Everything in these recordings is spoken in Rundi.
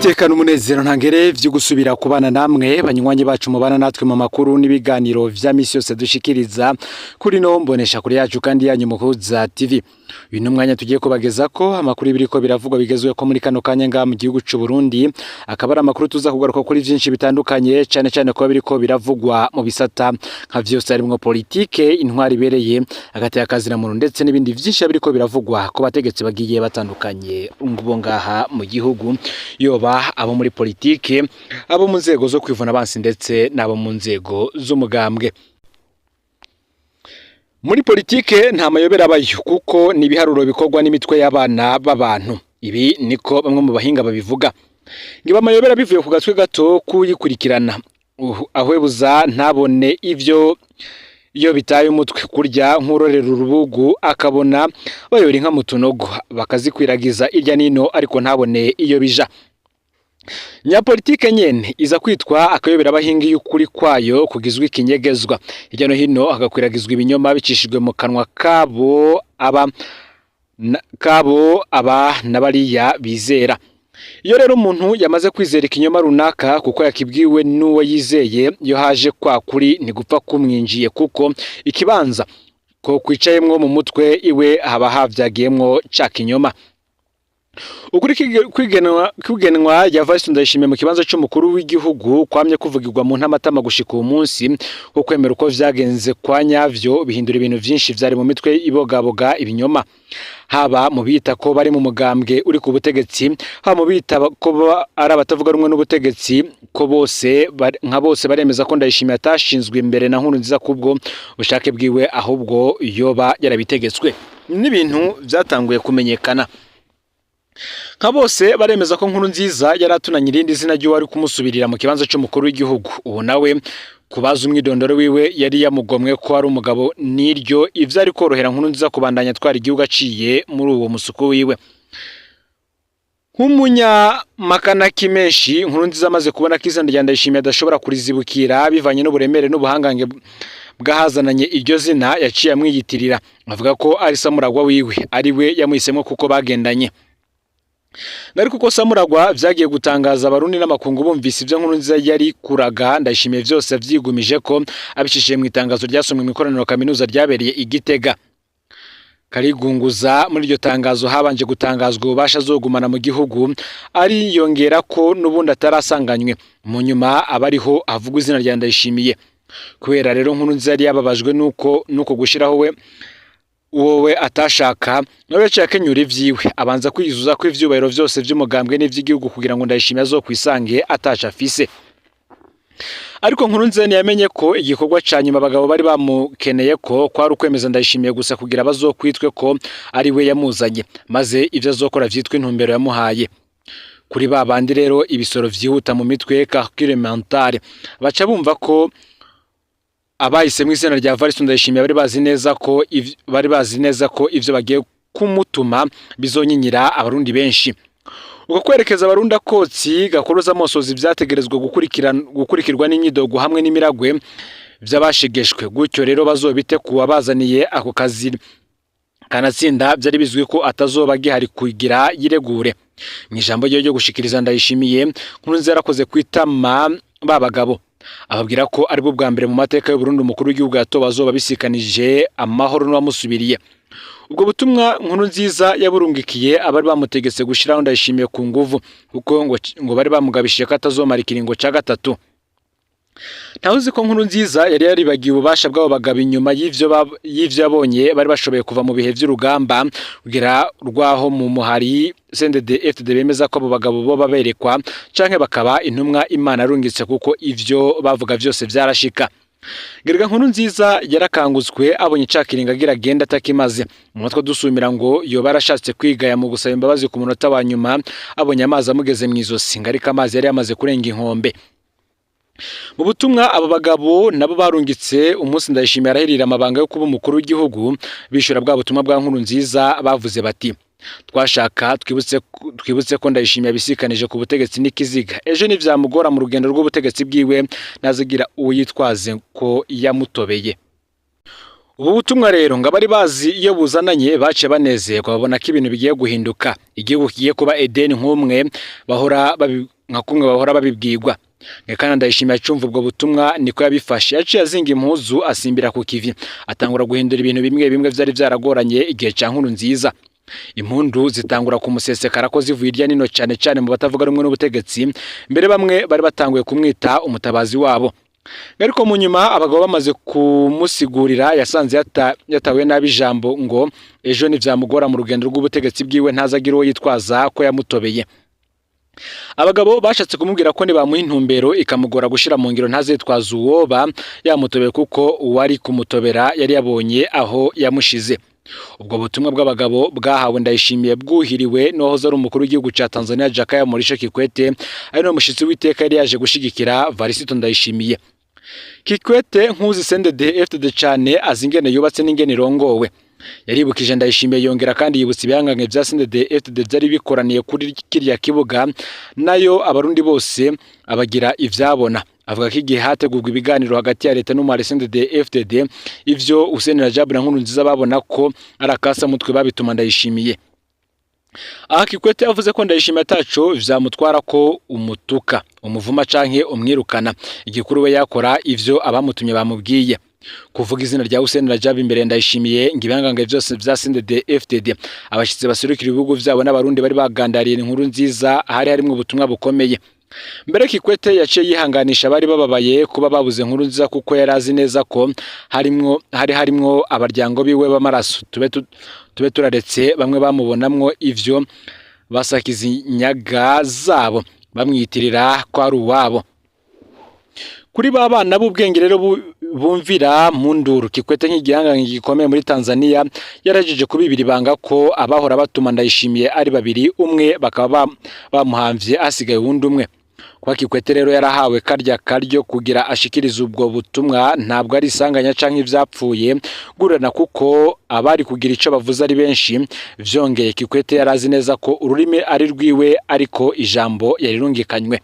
Niteka n'umunezero ntangere vyo gusubira kubana namwe, banywanyi bacu mubana natwe mu makuru n'ibiganiro vya misi yose dushikiriza kuri no mbonesha kuri yacu kandi yanyu Muhuza TV. Uyu ni umwanya tugiye kubageza ko amakuru biriko biravugwa bigezwe ko muri kano kanya ngaha mu gihugu c'u Burundi, akaba ari amakuru tuza kugaruka kuri vyinshi bitandukanye, cane cane kuba biriko biravugwa mu bisata nka vyose harimwo politike, intwari ibereye, hagati y'akazina muntu, ndetse n'ibindi vyinshi biriko biravugwa ku bategetsi bagiye batandukanye ngubo ngaha mu gihugu, yoba abo muri politike, abo mu nzego zo kwivuna abansi, ndetse n'abo mu nzego z'umugambwe. Muri politike nta mayobera abayo, kuko ni ibiharuro bikorwa n'imitwe y'abana b'abantu. Ibi niko bamwe mu bahinga babivuga. Ngiba amayobera bivuye ku gatwe gato kuyikurikirana, ahwebuza ntabone ivyo iyo bitaye umutwe, kurya nk'urorera urubugu akabona bayora inka mu tunogo bakazikwiragiza irya nino, ariko ntabone iyo bija. Nyapolitike nyene iza kwitwa akayobera abahinga y'ukuri kwayo kugizwe ikinyegezwa, hirya no hino hagakwiragizwa ibinyoma bicishijwe mu kanwa kabo aba kabo aba na bariya bizera. Iyo rero umuntu yamaze kwizera ikinyoma runaka kuko yakibwiwe n'uwo yizeye, iyo haje kwa kuri ntigupfa kumwinjiye, kuko ikibanza ko kwicayemwo mu mutwe iwe haba havyagiyemwo ca kinyoma. Ukuri kwigenwa ya Evariste Ndayishimiye mu kibanza c'umukuru w'igihugu kwamye kuvugirwa mu ntamatama gushika uwo munsi wo kwemera uko vyagenze kwa nyavyo bihindura ibintu vyinshi vyari mu mitwe ibogaboga ibinyoma, haba mu bita ko bari mu mugambwe uri ku butegetsi, haba mu bita ko ari abatavuga rumwe n'ubutegetsi, ko bose nka bose baremeza ko Ndayishimiye atashinzwe imbere na Nkurunziza kubwo bushake bwiwe, ahubwo yoba yarabitegetswe n'ibintu vyatanguye kumenyekana. Nka bose baremeza ko Nkurunziza yari atunanye irindi zina ry'uwari kumusubirira mu kibanza c'umukuru w'igihugu. Uwo nawe kubaza umwidondoro wiwe yari yamugomwe ko ari umugabo n'iryo ivyo ari korohera Nkurunziza kubandanya atwara igihugu aciye muri uwo musuku wiwe. Nk'umunyamakanaki menshi, Nkurunziza amaze kubona ko izina rya Ndayishimiye adashobora kurizibukira bivanye n'uburemere n'ubuhangange bw'ahazananye iryo zina, yaciye amwiyitirira, avuga ko ari Samuragwa wiwe, ari we yamuhisemo kuko bagendanye. Ariko uko Samuragwa vyagiye gutangaza Abarundi n'amakungu bumvise ivyo Nkurunziza yari kuraga Ndayishimiye vyose avyigumije ko abicishije mu itangazo ryasomwe mu ikoraniro kaminuza ryabereye i Gitega. Karigunguza muri iryo tangazo habanje gutangazwa ububasha azogumana mu gihugu, ariyongera ko n'ubundi atarasanganywe, mu nyuma aba ariho havugwa izina rya Ndayishimiye. Kubera rero Nkurunziza yari yababajwe nuko gushiraho we wowe atashaka, nawe yaciye akenyura ivyiwe, abanza kwiyuzuza ko ivyubahiro vyose vy'umugambwe n'ivy'igihugu kugira ngo Ndayishimiye azokwisange ataco afise. Ariko Nkurunziza ntiyamenye ko igikorwa ca nyuma abagabo bari bamukeneye ko kwari ukwemeza Ndayishimiye gusa kugira bazokwitwe ko ari we yamuzanye, maze ivyo azokora vyitwa intumbero yamuhaye. Kuri ba bandi rero ibisoro vyihuta mu mitwe, calcul mental, baca bumva ko abahisemwo izina rya Evariste Ndayishimiye bari bazi neza ko ivyo bagiye kumutuma bizonyinyira Abarundi benshi. Uko kwerekeza Abarundi akotsi gakoroza amosozi vyategerezwa gukurikirwa n'imyidogo hamwe n'imiragwe vy'abashegeshwe, gutyo rero bazobite kuwabazaniye ako kazi. Kanatsinda vyari bizwi ko atazoba agihari kugira yiregure. Mu ijambo ryiwe ryo gushikiriza Ndayishimiye, Nkurunziza yarakoze kwitama ba bagabo, ababwira ko aribwo bwa mbere mu mateka y'Uburundi umukuru w'igihugu yatowe azoba abisikanije amahoro n'uwamusubiriye. Ubwo butumwa Nkurunziza yaburungikiye abari bamutegetse gushiraho Ndayishimiye ku nguvu, kuko ngo bari bamugabishije ko atazomara ikiringo ca gatatu. Ntawe uzi ko Nkurunziza yari yaribagiye ububasha bw'abo bagabo inyuma y'ivyo yabonye bari bashoboye kuva mu bihe vy'urugamba kugera rwaho mu muhari CNDD FDD bemeza ko abo bagabo bo baberekwa canke bakaba intumwa Imana yarungitse, kuko ivyo bavuga vyose vyarashika. Gerega Nkurunziza yarakangutswe abonye ca kiringo agira agenda atakimaze. Umutwe dusumira ngo yoba yarashatse kwigaya mu gusaba imbabazi ku munota wa nyuma, abonye amazi amugeze mw'izosi, ngo ariko amazi yari yamaze kurenga inkombe. Mu butumwa abo bagabo nabo barungitse umunsi Ndayishimiye arahirira amabanga yo kuba umukuru w'igihugu, bishura bwa butumwa bwa Nkurunziza, bavuze bati: "Twashaka twibutse ko Ndayishimiye abisikanije ku butegetsi n'ikiziga. Ejo nivyamugora mu rugendo rw'ubutegetsi bwiwe, nazigira uwitwaze ko yamutobeye." Ubu butumwa rero ngo abari bazi iyo buzananye baciye banezerwa, babona ko ibintu bigiye guhinduka, igihugu kigiye kuba Edeni nk'umwe bahora babi. nka kumwe bahora babibwirwa. Ngekana Ndayishimiye acumva ubwo butumwa niko yabifashe, yaciye azinga impuzu asimbira ku kivi, atangura guhindura ibintu bimwe bimwe vyari vyaragoranye igihe ca Nkurunziza. Impundu zitangura kumusesekara ko zivuye irya nino, cane cane mu batavuga rumwe n'ubutegetsi, mbere bamwe bari batanguye kumwita umutabazi wabo. Ariko mu nyuma abagabo bamaze kumusigurira, yasanze yatawe nabi ijambo, ngo ejo ntivyamugora mu rugendo rw'ubutegetsi bwiwe ntazagira uwo yitwaza ko yamutobeye. Abagabo bashatse kumubwira ko nibamuha intumbero ikamugora gushira mu ngiro ntazitwaza uwoba yamutobeye, kuko uwari kumutobera yari yabonye aho yamushize. Ubwo butumwa bw'abagabo bwahawe Ndayishimiye bwuhiriwe n'uwahoze ari umukuru w'igihugu ca Tanzania Jakaya Mrisho Kikwete, ari no mushitsi w'iteka yari yaje gushigikira Varisito Ndayishimiye. Kikwete nkuzi CNDD FDD cane, azi ingene yubatse n'ingene irongowe. Yaribukije Ndayishimiye, yongera kandi yibutsa ibihangange vya CNDD FDD vyari bikoraniye kuri kiriya kibuga, nayo abarundi bose abagira ivyabona. Avuga ko igihe hategurwa ibiganiro hagati ya leta n'umuhari CNDD FDD, ivyo Hussein Rajab na Nkurunziza babona ko ari akasamutwe babituma Ndayishimiye. Aha Kikwete yavuze ko Ndayishimiye ataco vyamutwara ko umutuka, umuvuma canke umwirukana, igikuru we yakora ivyo abamutumye bamubwiye. Kuvuga izina rya Hussein Rajab imbere Ndayishimiye, ngo ibihangange vyose vya CNDD FDD, abashitsi baserukira ibihugu vyabo n'abarundi bari bagandariye inkuru nziza, hari harimwo ubutumwa bukomeye. Mbere Kikwete yaciye yihanganisha abari bababaye kuba babuze inkuru nziza, kuko yari azi neza ko hari harimwo abaryango biwe b'amaraso, tube turaretse bamwe bamubonamwo ivyo basakiza inyaga zabo bamwiyitirira ko ari uwabo. Kuri ba bana b'ubwenge rero bumvira mu nduru, Kikwete nk'igihangange gikomeye muri Tanzania yarajeje kubibira ibanga ko abahora batuma Ndayishimiye ari babiri, umwe bakaba bamuhamvye hasigaye uwundi umwe. Kuba Kikwete rero yarahawe karya karyo kugira ashikirize ubwo butumwa ntabwo ari isanganya canke ivyapfuye gurana, kuko abari kugira ico bavuze ari benshi. Vyongeye Kikwete yarazi neza ko ururimi ari rwiwe, ariko ijambo yarirungikanywe.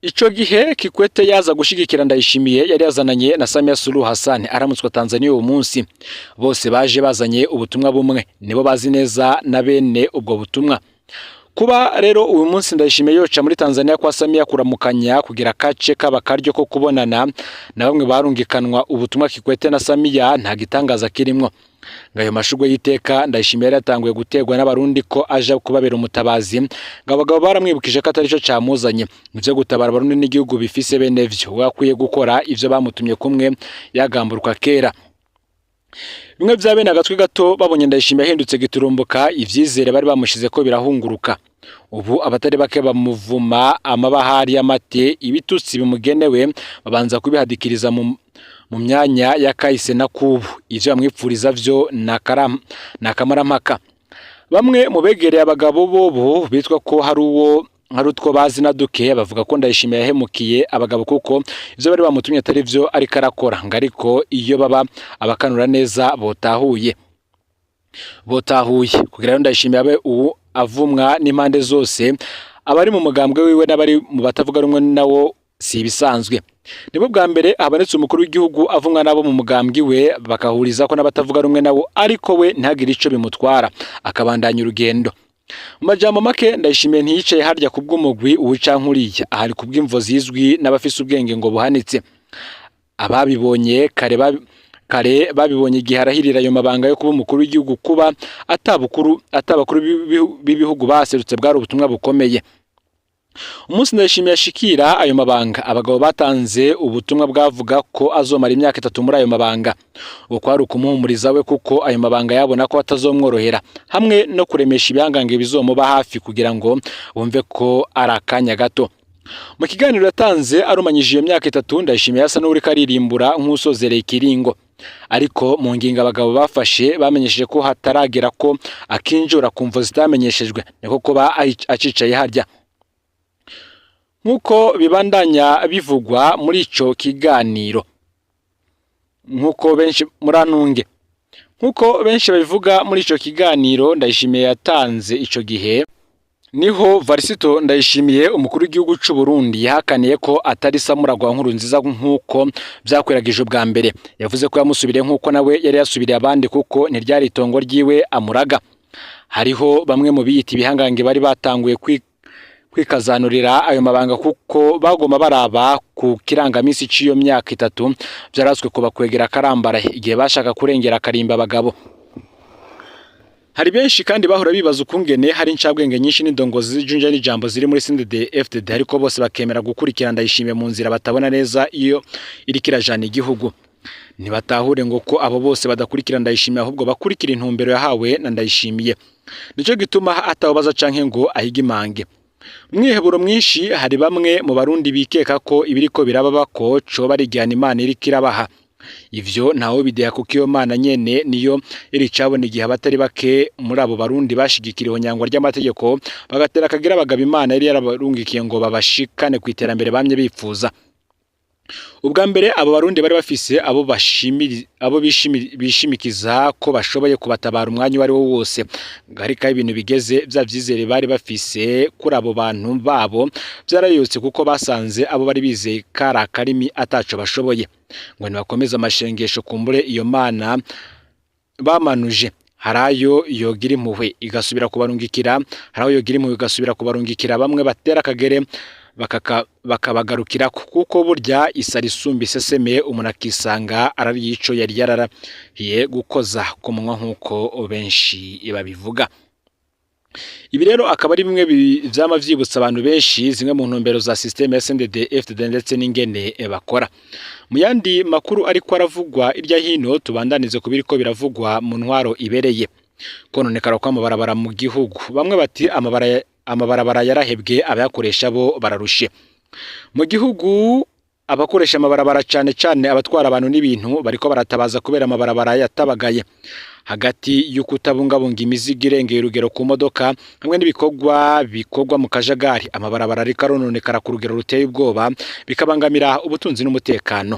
Ico gihe Kikwete yaza gushigikira Ndayishimiye yari yazananye na Samia Suluhu Hassan aramutswa Tanzania uwo munsi. Bose baje bazanye ubutumwa bumwe, nibo bazi neza na bene ubwo butumwa. Kuba rero uyu munsi Ndayishimiye yoca muri Tanzania kwa Samia kuramukanya kugira kace kaba karyo ko kubonana na bamwe barungikanwa ubutumwa Kikwete na Samia, nta gitangaza kirimwo. Ngayo mashugwe y'iteka Ndayishimiye yari yatanguye guterwa n'abarundi ko aja kubabera umutabazi, ngo abagabo baramwibukije ko atari cyo camuzanye ivyo gutabara abarundi n'igihugu bifise bene vyo, we akwiye gukora ivyo bamutumye kumwe yagamburuka kera. Bimwe vya bene agatwi gato babonye Ndayishimiye ahindutse giturumbuka, ivyizere bari bamushize ko birahunguruka. Ubu abatari bake bamuvuma amabahari y'amate, ibitutsi bimugenewe babanza kubihadikiriza mu myanya ya kahise na kubu, ivyo bamwipfuriza vyo ni akamarampaka. Bamwe mu begereye abagabo bobo bitwa ko hari uwo hari utwo bazi na duke, bavuga ko Ndayishimiye yahemukiye abagabo kuko ivyo bari bamutumye atari vyo ariko arakora, ngo ariko iyo baba abakanura neza botahuye kugira ngo Ndayishimiye abe ubu avumwa n'impande zose, abari mu mugambwe wiwe n'abari mu batavuga rumwe nawo, si ibisanzwe. Nibwo bwa mbere habonetse umukuru w'igihugu avumwa nabo mu mugambwe we, bakahuriza ko n'abatavuga rumwe nawo, ariko we ntagire ico bimutwara akabandanya urugendo. Mu majambo make, Ndayishimiye ntiyicaye harya kubw'umugwi uwucankuriya, ahari kubw'imvo zizwi n'abafise ubwenge ngo buhanitse. Ababibonye kare babibonye igihe arahirira ayo mabanga yo kuba umukuru w'igihugu, kuba atabakuru b'ibihugu baserutse bwari ubutumwa bukomeye. Umunsi Ndayishimiye ashikira ayo mabanga, abagabo batanze ubutumwa bwavuga ko azomara imyaka 3 muri ayo mabanga. Uko kwari ukumuhumuriza we, kuko ayo mabanga yabona ko atazomworohera, hamwe no kuremesha ibihangange bizomuba hafi kugira ngo bumve ko ari akanya gato. Mu kiganiro yatanze arumanyije iyo myaka 3, Ndayishimiye yasa n'uwuriko aririmbura nk'usozereye ikiringo. Ariko mu ngingo abagabo bafashe bamenyesheje ko hataragera ko akinjura ku mvo zitamenyeshejwe, niko kuba acicaye harya. Nk'uko bibandanya bivugwa muri ico kiganiro, nk'uko benshi murantunge, nk'uko benshi babivuga muri ico kiganiro Ndayishimiye yatanze ico gihe, niho Varisito Ndayishimiye umukuru w'igihugu c'u Burundi yahakaniye ko atari Samuragwa Nkurunziza nk'uko vyakwiragije ubwa mbere. Yavuze ko yamusubiriye nk'uko nawe yari yasubiriye abandi, kuko ntiryari itongo ryiwe amuraga. Hariho bamwe mu biyita ibihangange bari batanguye Kwikazanurira ayo mabanga kuko bagoma baraba ku kirangamisi c'iyo myaka 3 vyaratswe kubakwegera karambara igihe bashaka kurengera akarimba abagabo. Hari benshi kandi bahora bibaza ukungene hari incabwenge nyinshi n'indongozi z'ijunja n'ijambo ziri muri CNDD FDD, ariko bose bakemera gukurikira Ndayishimiye mu nzira batabona neza iyo iriko irajana igihugu. Ntibatahure ngo ko abo bose badakurikira Ndayishimiye, ahubwo bakurikira intumbero yahawe na Ndayishimiye. Nico gituma atawubaza canke ngo ahige imange. Mwiheburo mwinshi hari bamwe mu Barundi bikeka ko ibiriko biraba bako coba ari igihano Imana iriko irabaha. Ivyo ntawe bideha, kuko iyo Mana nyene niyo iri cabona igihe abatari bake muri abo Barundi bashigikira ihonyangwa ry'amategeko, bagatera akagira abagabo Imana yari yarabarungikiye ngo babashikane ku iterambere bamye bipfuza. Ubwa mbere abo Barundi bari bafise abo bishimikiza ko bashoboye kubatabara umwanya uwo ari wo wose, ariko aho ibintu bigeze vya vyizere bari bafise kuri abo bantu babo vyarayotse, kuko basanze abo bari bizeye kari akarimi ataco bashoboye. Ngo nibakomeze amashengesho, kumbure iyo Mana bamanuje harayo yogira impuhwe igasubira kubarungikira, harayo yogira impuhwe igasubira kubarungikira bamwe batera akagere bakabagarukira, kuko burya isari isumba iseseme, umuntu akisanga arariye ico yari yararahiye gukoza ku munwa, nk'uko benshi babivuga. Ibi rero akaba ari bimwe vyama vyibutsa abantu benshi zimwe mu ntumbero za système ya CNDD FDD ndetse n'ingene bakora. Mu yandi makuru ariko aravugwa irya hino, tubandanize ku biriko biravugwa mu ntwaro ibereye. Kononekara kw'amabarabara mu gihugu, bamwe bati amabarabara yarahebwe, abayakoresha bo bararushe. Mu gihugu abakoresha amabarabara, cane cane abatwara abantu n'ibintu, bariko baratabaza kubera amabarabara yatabagaye. Hagati y'ukutabungabunga imizigo irengeye urugero ku modoka hamwe n'ibikorwa bikorwa mu kajagari, amabarabara ariko arononekara ku rugero ruteye ubwoba, bikabangamira ubutunzi n'umutekano.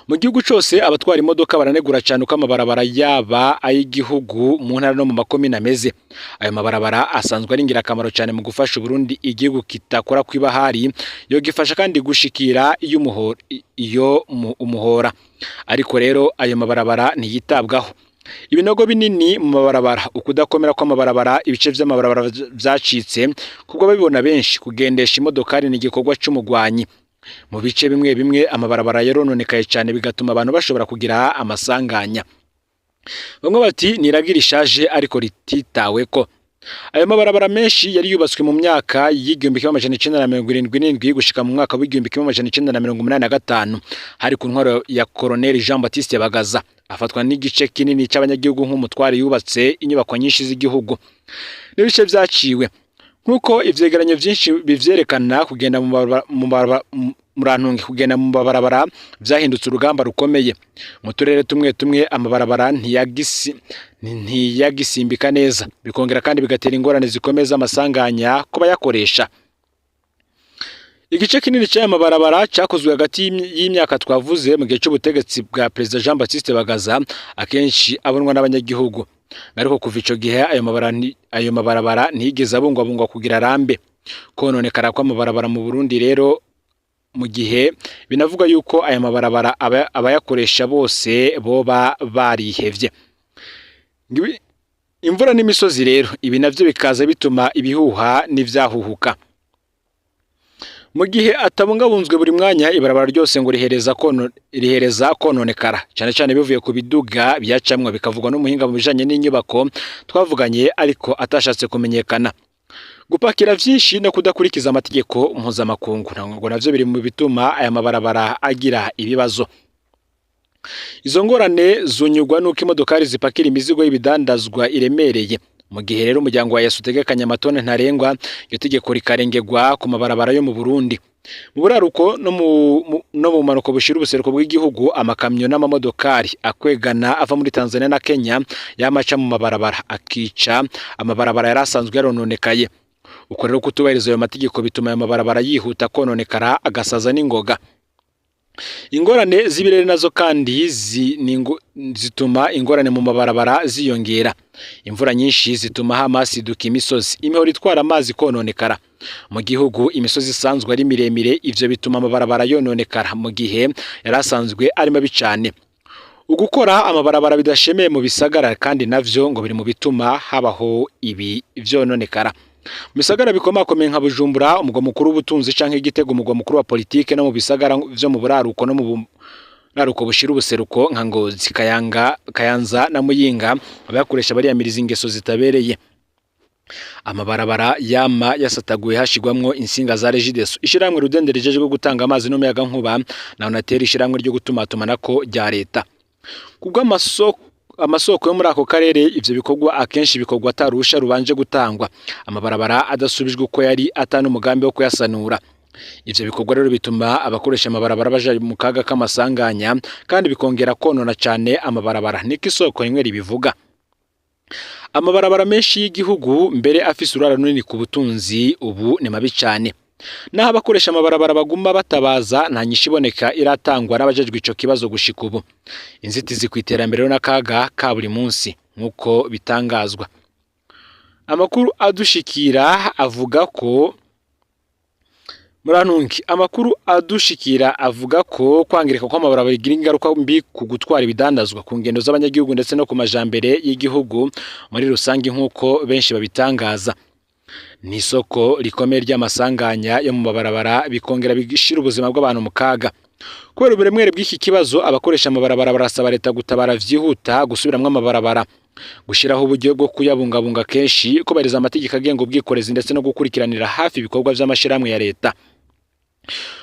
Mu gihugu cose abatwara imodoka baranegura cane uko amabarabara yaba ay'igihugu, mu ntara no mu makomine ameze. Ayo mabarabara asanzwe ari ingirakamaro cane mu gufasha Uburundi, igihugu kitakora kw'ibahari, yogifasha kandi gushikira iyo umuhora. Ariko rero ayo mabarabara ntiyitabwaho. Ibinogo binini mu mabarabara, ukudakomera kw'amabarabara, ibice vy'amabarabara vyacitse kubwo babibona benshi, kugendesha imodokari ni igikorwa c'umugwanyi. Mu bice bimwe bimwe amabarabara yarononekaye cane, bigatuma abantu bashobora kugira amasanganya. Bamwe bati niragira ishaje ariko rititaweko. Ayo mabarabara menshi yari yubatswe mu myaka y'1977 gushika mu mwaka w'1985, hari ku ntwaro ya Colonel Jean Baptiste Bagaza, afatwa n'igice kinini c'abanyagihugu nk'umutware yubatse inyubako nyinshi z'igihugu. N'ibice vyaciwe nk'uko ivyegeranyo vyinshi bivyerekana, kugenda murantunge kugenda mu mabarabara vyahindutse urugamba rukomeye. Mu turere tumwe tumwe amabarabara ntiyagisimbika neza, bikongera kandi bigatera ingorane zikomeye z'amasanganya ku bayakoresha. Igice kinini c'aya mabarabara cakozwe hagati y'imyaka twavuze, mu gihe c'ubutegetsi bwa Perezida Jean Baptiste Bagaza, akenshi abonwa n'abanyagihugu. Ariko kuva ico gihe ayo mabarabara ntiyigeze abungwabungwa kugira arambe. Kononekara kw'amabarabara mu Burundi rero, mu gihe binavuga yuko aya mabarabara abayakoresha bose boba barihevye. Imvura n'imisozi rero, ibi navyo bikaza bituma ibihuha n'ivyahuhuka. Mu gihe atabungabunzwe buri mwanya, ibarabara ryose ngo rihereza kononekara, cane cane bivuye ku biduga biyacamwo, bikavugwa n'umuhinga mu bijanye n'inyubako twavuganye ariko atashatse kumenyekana. Gupakira vyinshi no kudakurikiza amategeko mpuzamakungu ngo navyo biri mu bituma aya mabarabara agira ibibazo. Izo ngorane zunyurwa n'uko imodokari zipakira imizigo y'ibidandazwa iremereye. Mu gihe rero umuryango wa Yesu utegekanya amatone ntarengwa, iryo tegeko rikarengerwa ku mabarabara yo mu Burundi. Mu buraruko no mu bumanuko bushira ubuseruko bw'igihugu, amakamyo n'amamodokari akwegana ava muri Tanzania na Kenya yamaca mu mabarabara, akica amabarabara yari asanzwe yarononekaye. Uko rero kutubahiriza ayo mategeko bituma ayo mabarabara yihuta kononekara, agasaza n'ingoga. Ingorane z'ibirere nazo kandi zituma ingorane mu mabarabara ziyongera. Imvura nyinshi zituma hamasiduka imisozi, imihoro itwara amazi kononekara. Mu gihugu imisozi isanzwe ari miremire, ivyo bituma amabarabara yononekara mu gihe yari asanzwe ari mabi cane. Ugukora amabarabara bidashemeye mu bisagara kandi navyo ngo biri mu bituma habaho ibi vyononekara. Mu bisagara bikomakomeye nka Bujumbura, umugwa mukuru w'ubutunzi, canke Igitego, umugwa mukuru wa politike, no mu bisagara vyo mu buraruko no mu buraruko bushira ubuseruko nka Ngozi, Kayanga, Kayanza na Muyinga, abayakoresha bariyamiriza ingeso zitabereye. Amabarabara yama yasataguye hashigwamwo insinga za Regideso, ishirahamwe rudende rijejwe gutanga amazi n'umuyagankuba, na Onatel, ishirahamwe ryo gutumatumanako rya leta. Kubw'amasoko amasoko yo muri ako karere, ivyo bikorwa akenshi bikorwa atarusha rubanje gutangwa, amabarabara adasubijwe uko yari, atana umugambi wo kuyasanura. Ivyo bikorwa rero bituma abakoresha amabarabara baja mu kaga k'amasanganya, kandi bikongera konona cane amabarabara, niko isoko rimwe ribivuga. Amabarabara menshi y'igihugu, mbere afise uruhara runini ku butunzi, ubu ni mabi cane. Naho abakoresha amabarabara baguma batabaza, nta nyishu iboneka iratangwa n'abajejwe ico kibazo gushika ubu. Inzitizi ku iterambere n'akaga ka buri munsi, nk'uko bitangazwa. Amakuru adushikira avuga ko, murantungi, amakuru adushikira avuga ko kwangirika kw'amabarabara bigira ingaruka mbi ku gutwara ibidandazwa, ku ngendo z'abanyagihugu, ndetse no ku majambere y'igihugu muri rusange, nk'uko benshi babitangaza. Ni isoko rikomeye ry'amasanganya yo mu mabarabara, bikongera bishira ubuzima bw'abantu mu kaga. Kubera uburemere bw'iki kibazo, abakoresha amabarabara barasaba leta gutabara vyihuta, gusubiramwo amabarabara, gushiraho uburyo bwo kuyabungabunga kenshi, kubahiriza amategeko agenga ubwikorezi, ndetse no gukurikiranira hafi ibikorwa vy'amashirahamwe ya leta,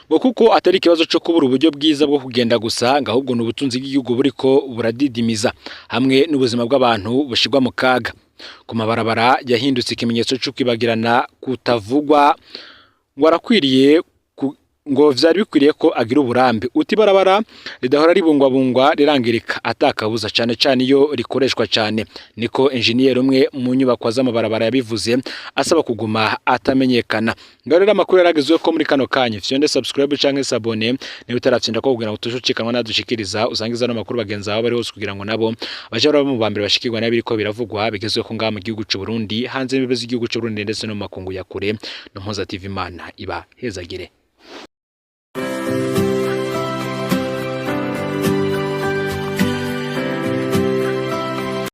ngo kuko atari ikibazo co kubura uburyo bwiza bwo kugenda gusa, ngo ahubwo ni ubutunzi bw'igihugu buriko buradidimiza hamwe n'ubuzima bw'abantu bushirwa mu kaga. Ku mabarabara yahindutse ikimenyetso co kwibagirana kutavugwa, ngo arakwiriye, ngo vyari bikwiriye ko agira uburambe. Uti ibarabara ridahora ribungwabungwa rirangirika atakabuza, cane cane iyo rikoreshwa cane, niko enjeniyeri umwe mu nyubakwa z'amabarabara yabivuze, asaba kuguma atamenyekana. Ngaho rero amakuru yaragezweho ko muri kano kanya. Fyonde subscribe canke s'abonner niba utarafyonda ko, kugira ngo tujucikanwa nadushikiriza. Usangiza no makuru bagenzi bawe bari hose, kugira ngo nabo baje baraba mu bambere bashikirwa n'ibiriko biravugwa bigezweho ngaha mu gihugu c'u Burundi, hanze y'imbibe z'igihugu c'u Burundi, ndetse no mu makungu ya kure. No Mpoza TV, Imana iba hezagire.